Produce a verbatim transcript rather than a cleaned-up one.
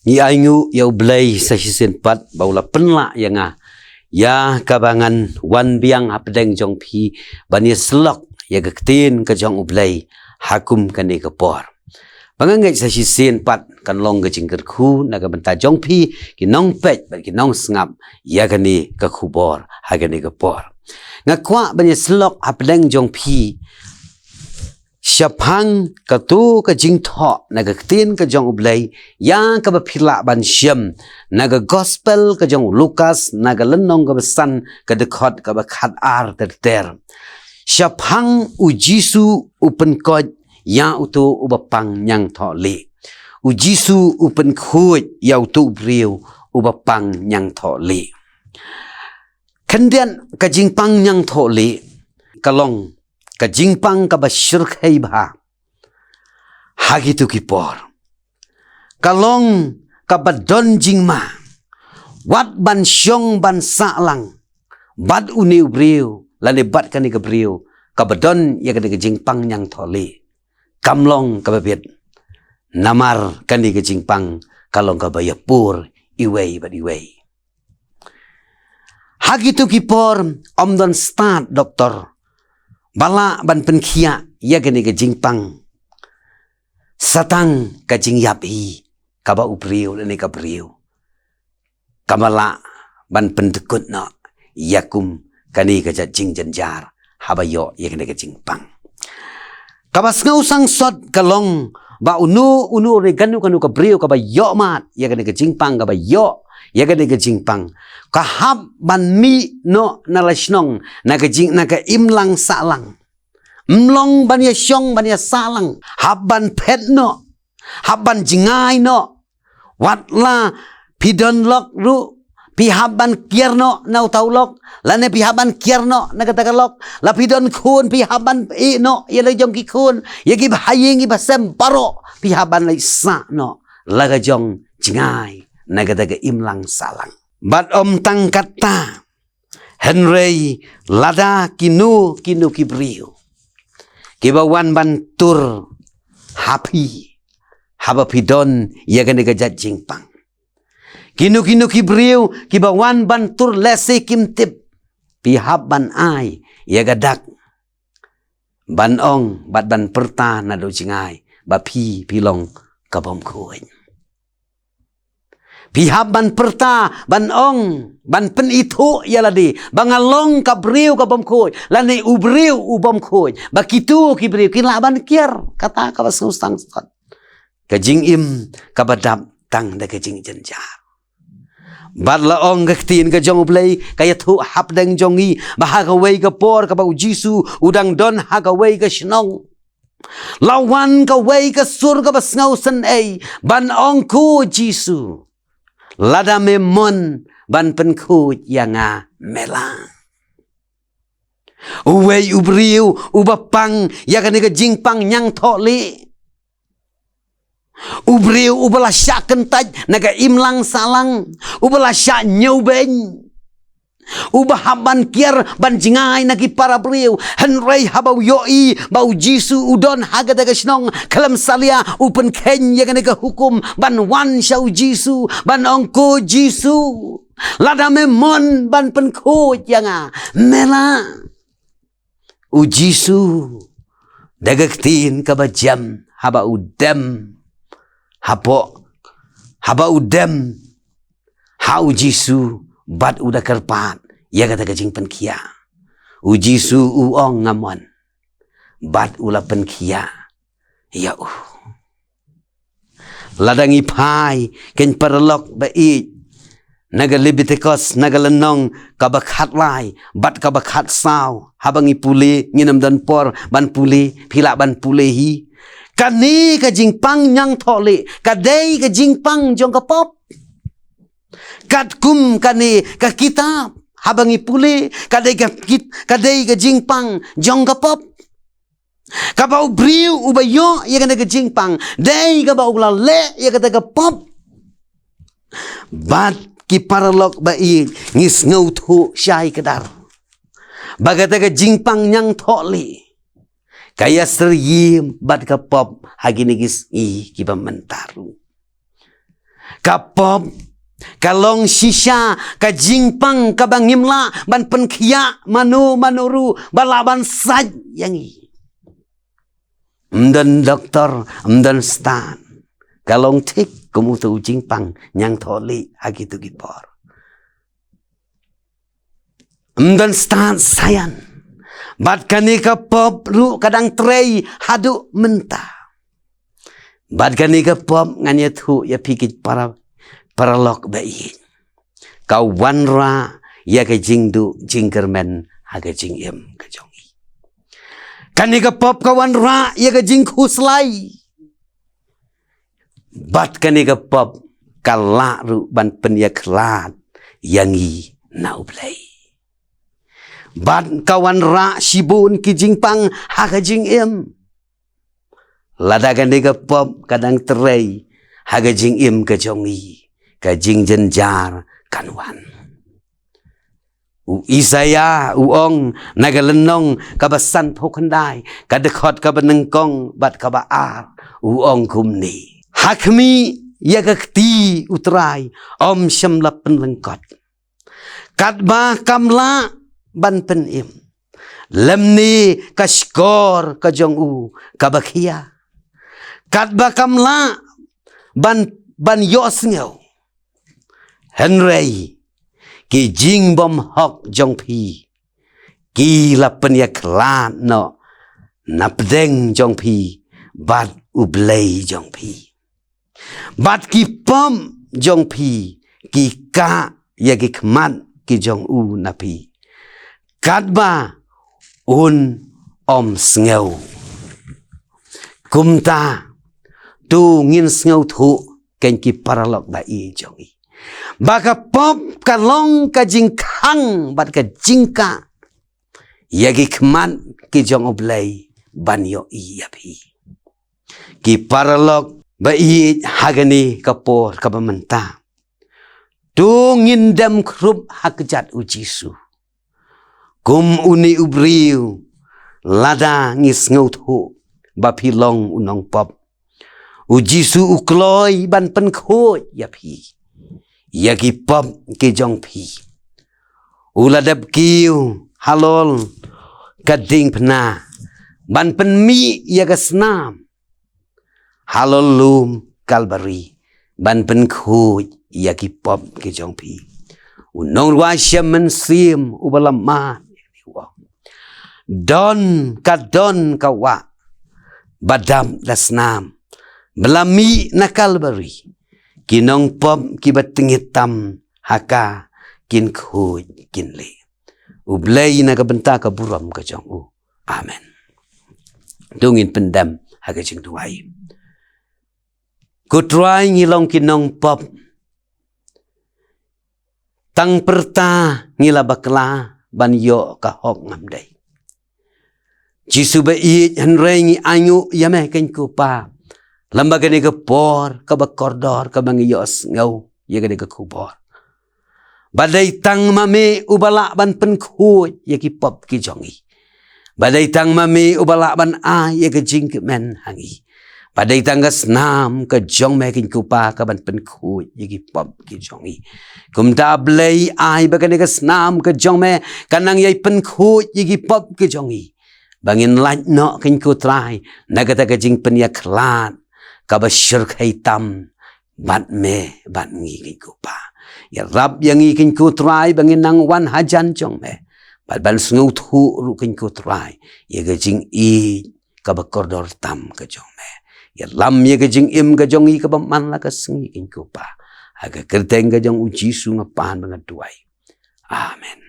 Ngi ainguh ïa U Blei sa shisien pat ba u la pynlah ïa nga, ïa kaba ngan wan biang hapdeng jong phi ban ïasyllok ïa ka ktien ka jong U Blei ha kum kane ka por. Ba nga ngeit sa shisien pat kan long ka jingkyrkhu na ka bynta jong phi ki nongpeit bad ki nongsngap ïa kane ka khubor ha kane ka por. Nga kwah ban ïasyllok hapdeng jong phi shaphang kato ka jingthoh na ka ktien ka jong U Blei, ïa kaba phi lah ban shem na ka gospel ka jong u Lukas, na ka lynnong kaba san, ka dkhot kaba khatar ter ter. Shaphang U Jisu u pynkoit ïa uto uba pang ñiangthohlieh. U Jisu u pynkhuid ïa uto u briew uba pang ñiangthohlieh. Khyndiat, ka jingpang ñiangthohlieh ka long ka jingpang kaba shyrkhei bha ha kito ki por. Ka long kaba don jingma, wat ban shong ban sah lang bad une u briew lane bad kane ka briew kaba don ïa kane ka jingpang ñiangthohlieh. Kam long kaba bit, namar kane ka jingpang ka long kaba ïapur iwei bad iwei. Ha kito ki por ym don stad doktor ba lah ban pynkhiah ïa kane ka jingpang, sa tang ka jingïap hi kaba u briew lane ka briew kaba lah ban pyndkut noh ïa kum kane ka jait jingjynjar haba ïoh ïa kane ka jingpang. Kaba sngew sangsot ka long ba uno uno re kano kano ka briew kaba ïoh mad ïa kane ka jingpang, kaba ïoh ïa kane ka jingpang, ka hap ban mih noh na la shnong, na ka jing, na ka imlang sahlang. Ym long ban ïa shong ban ïa sahlang, hap ban phet noh, hap ban jngai noh. Wat la phi don lok ruh, phi hap ban kiar noh na uta u lok, lane phi hap ban kiar noh na kata ka lok. La phi don khun, phi hap ban ïeh noh ïa la jong ki khun, ïa ki bahaïing ki basem baroh, phi hap ban leit sah noh la ka jong jngai na kata ka imlang sahlang. Bad ym tang katta, hynrei lada kino kino ki briew kiba wan ban tur ha phi haba phi don ïa kane ka jait jingpang, kino kino ki briew kiba wan ban tur lehse kim tip, phi hap ban ai ïa ka dak ban ong bad ban pyrta naduh jngai ba phi, phi long ka bym khuid. Phi hap ban pyrta, ban ong, ban pynithuh ïa lade ba nga long ka briew ka bym khuid lane u briew u bym khuid, ba kito ki briew kin lah ban kiar. Kata kaba sngew sangsot, ka jingim kaba dap tang da ka jingjynjar. Bad la ong ka ktien ka jong U Blei, ka ïathuh hapdeng jong ngi ba ha kawei ka por kaba U Jisu u dang don ha kawei ka shnong, la wan kawei ka sur kaba sngew synei ban ong, ko Jisu, lada me mon ban pynkhuid ïa nga, me lah. Uwei u briew uba pang ïa kane ka jingpang ñiangthohlieh, u briew uba la shah kyntait na ka imlang sahlang, uba la shah ñiewbeiñ, uba hap ban kiar ban jngai na ki para briew, hynrei haba u ïohi ba U Jisu u don ha kata ka shnong, khlem salia u pynkheiñ ïa kane ka hukum ban wan sha U Jisu ban ong, ko Jisu, lada me mon ban pynkhuid ïa nga, me lah. U Jisu, da ka ktien kaba jem, haba u dem hapoh, haba u dem ha U Jisu bad u da kyrpad ïa kata ka jingpynkhiah, U Jisu u ong, nga mon, bad u la pynkhiah ïa u. Lada ngi phai, kein paralok ba ïeit, na ka Lebitikos, na ka lynnong kaba khatlai bad kaba khatsaw, haba ngi pule, ngin ym don por ban pule, phi lah ban pule hi. Kane ka jingpang ñiangthohlieh ka dei ka jingpang jong ka pop. Katkum kane ka kitab, haba ngi pule, ka dei ka kit-, ka dei ka jingpang jong ka pop. Kaba u briew uba ïoh ïa kane ka jingpang, dei kaba u la leh ïa kata ka pop. Bad ki paralok ba ïeit, ngi sngewthuh shai kdar ba kata ka jingpang ñiangthohlieh ka ïasyriem bad ka pop ha kine ki sngi kiba mynta ruh. Ka pop ka long shisha ka jingpang kaba ngim lah ban pynkhiah mano mano ruh ba lah ban sait ïa ngi. Ym don doktor, ym don stad. Ka long thik kum uto u jingpang ñiangthohlieh ha kito ki por. Ym don stad saian. Bad kane ka pop ruh ka dang trei haduh mynta. Bad kane ka pop ngan ïathuh ïa phi ki para, paralok ba ïeit. Ka wanrah ïa ka jingduh jingkyrmen ha ka jingim ka jong ngi. Kane ka pop ka wanrah ïa ka jingkhuslai. Bad kane ka pop ka lah ruh ban pynïakhlad ïa ngi na U Blei. Bad ka wanrah shibun ki jingpang ha ka jingim. Lada kane ka pop ka dang trei ha ka jingim ka jong ngi, ka jingjynjar kan wan. U Isaïah u ong na ka lynnong kaba sanphew khyndai, ka dkhot kaba nyngkong bad kaba ar, u ong kumne: Ha khmih ïa ka kti U Trai, ym shym la pynlyngkot. Katba kam lah ban pynim, lymne ka shkor ka jong u kaba khia. Katba kam lah ban, ban ïohsngew. Hynrei ki jingbymhok jong phi ki la pynïakhlad noh na pdeng jong phi bad U Blei jong phi. Bad ki pop jong phi ki kah ïa ki khmat ki jong u na phi, katba un ym sngew. Kumta to ngin sngewthuh, keiñ ki paralok ba ïeit jong ngi, ba ka pop ka long ka jingkhang bad ka jingkah ïa ki khmat ki jong U Blei ban ïohi ïa phi. Ki paralok ba ïeit, ha kane ka por kaba mynta, to ngin dem khrup ha kjat U Jisu kum une u briew. Lada ngi sngewthuh ba phi long u nongpop, U Jisu u kloi ban pynkhuid ïa phi, ïa ki pop ki jong phi. U la dep kiew halor ka diengphna ban pynmih ïa ka snam halor lum Kalbari ban pynkhuid ïa ki pop ki jong phi. U nongrwai shem mynsiem uba la mad, don ka, don ka wah ba dap da snam ba la mih na Kalbari. Ki nongpop kiba tngit tam ha ka kin khuid kin leh. U Blei na ka bynta ka burom ka jong u. Amen. To ngin pyndem ha ka jingduwai. Ko Trai, ngi long ki nongpop. Tang pyrta ngi la bakla ban ïoh ka hok, ngam dei. Jisu ba ïeit, hynrei ngi ainguh ïa me keiñ ko Pa, lem bad kane ka por kaba kordor kaba ngi ïohsngew ïa kane ka khubor. Ba dei tang ma me uba lah ban pynkhuid ïa ki pop ki jong ngi. Ba dei tang ma me uba lah ban ai ïa ka jingkmen ha ngi. Ba dei tang ka snam ka jong me keiñ ko Pa ka ban pynkhuid ïa ki pop ki jong ngi. Kumta Blei, ai ba kane ka snam ka jong me kan nang ïai pynkhuid ïa ki pop ki jong ngi, ba ngin lait noh keiñ ko Trai na kata ka jingpynïakhlad kaba shyrkhei tam bad me bad ngi keiñ ko Pa. Ïarap ïa ngi keiñ ko Trai ba ngin nang wan hajan jong me bad ban sngewthuh ruh keiñ ko Trai ïa ka jingïeit kaba kordor tam ka jong me. Ïalam ïa ka jingim ka jong ngi kaba man la ka sngi keiñ ko Pa. Ha ka kyrteng ka jong U Jisu nga pan ba nga duwai. Amen.